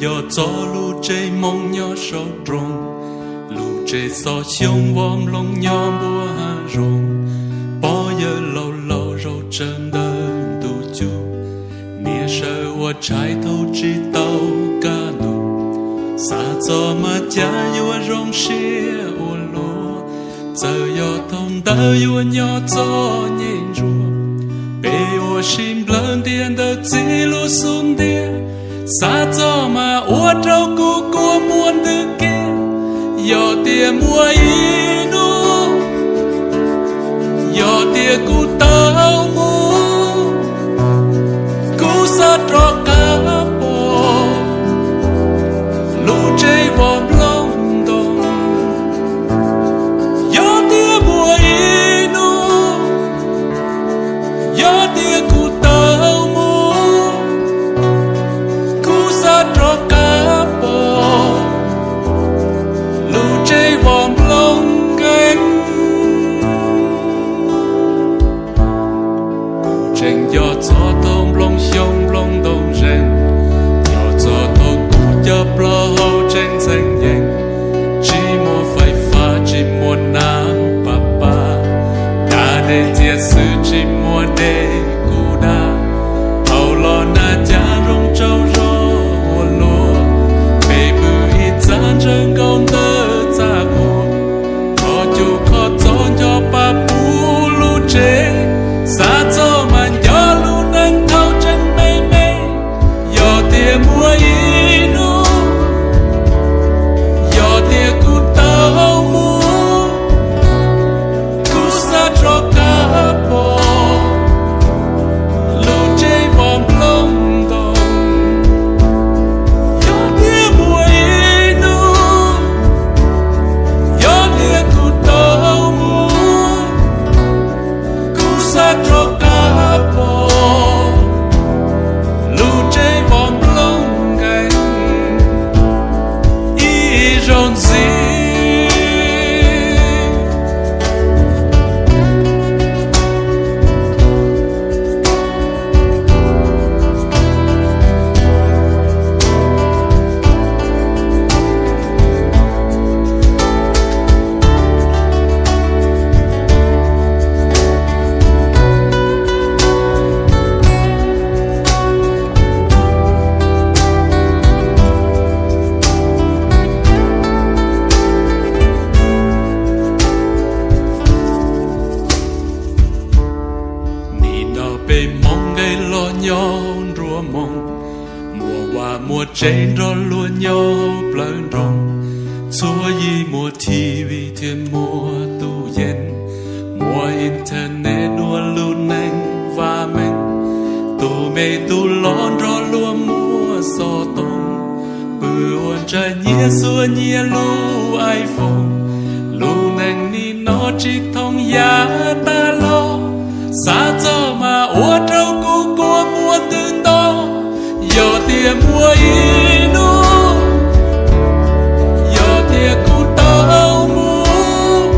Yog txoj lus tseg moo nyob saum nroog, lus tseg xov xyoob vov nplooj nyob npuab hav zoov, pog yawg laus laus zaum tsawv ntawm ntuj cub, niam sawv ua tshais thaum tsis tau kaj ntug, xav txog mas cas yuav zoo siab ua luaj. Txawm yog thaum ntawd yuav nyob txom nyem ntsuav, peb ua si nplawg ntiag ntawm txiv lub xub ntiag, xav txog mas ua rau kuv kua muag ntws kiag. Yog tias muaj ib hnub, yog tias kuv tau mus, kuv xav rov qab pom lub tsev vov nplooj ntoo. Yog tias muaj ib hnub, yog tias kuv tau mus, kuv xav rov qab pom lub tsev vov nplooj nkeeg. Kuv tseem nco txog thaum nplooj xyoob nplooj ntoo zeeg, nco txog thaum kuv cov plaub hau tseem ntxeev yees, tsis muaj fais fab tsis muaj nab pab pab, dag dej txias xwb tsis muaj dej kuv dag. Thaum los nag cas zoo tsaug zog ua luaj, peb pw ib txaj ntsawg nkaus ntawm txaj qhua, qhov cub qhov txob nco pab puv lub tsev, xav txog mas nco lub neej thaum tseem me me. Yog tias muaj ib hnub, yog tias kuv tau mus, kuv xav rov qab pom lub tsev vov nplooj ntoo. Yog tias muaj ib hnub, yog tias kuv tau mus, kuv xav rov qab pom lub tsev vov nplooj nkeeg ib zaug ntxiv. Nim no peb Hmoob nqes los nyob nruab moos, muaj vaj muaj tsev nrog luag nyob plawv nroog, txhua yim muaj T V thiab muaj tus yees, muaj internet dua lub neej vaj meej, tus me tus loj nrog luag muaj xov tooj, pw ua ntshav nyiaj xuas nyiaj lub iPhone, lub neej nim no tsis thooj yav tas los, xav txog mas ua rau kuv kua muag ntws nto. Yog tias muaj ib hnub, yog tias kuv tau mus,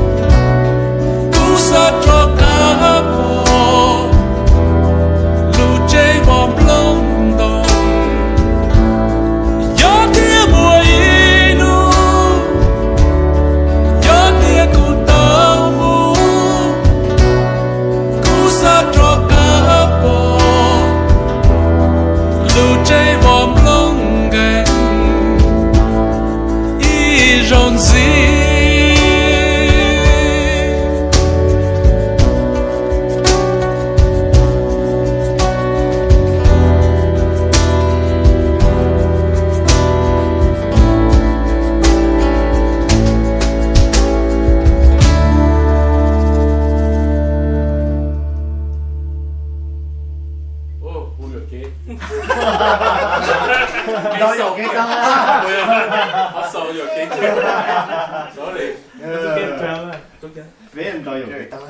kuv xav rov qab pom lub tsev vov nplooj ntoo. Yog tias muaj ib hnub, yog tias kuv tau mus, kuv xav rov qab pom lub tsev vov nplooj nkeeg ib zaug ntxiv. Ntau yam kev tag. Peb ntau yam kev tag.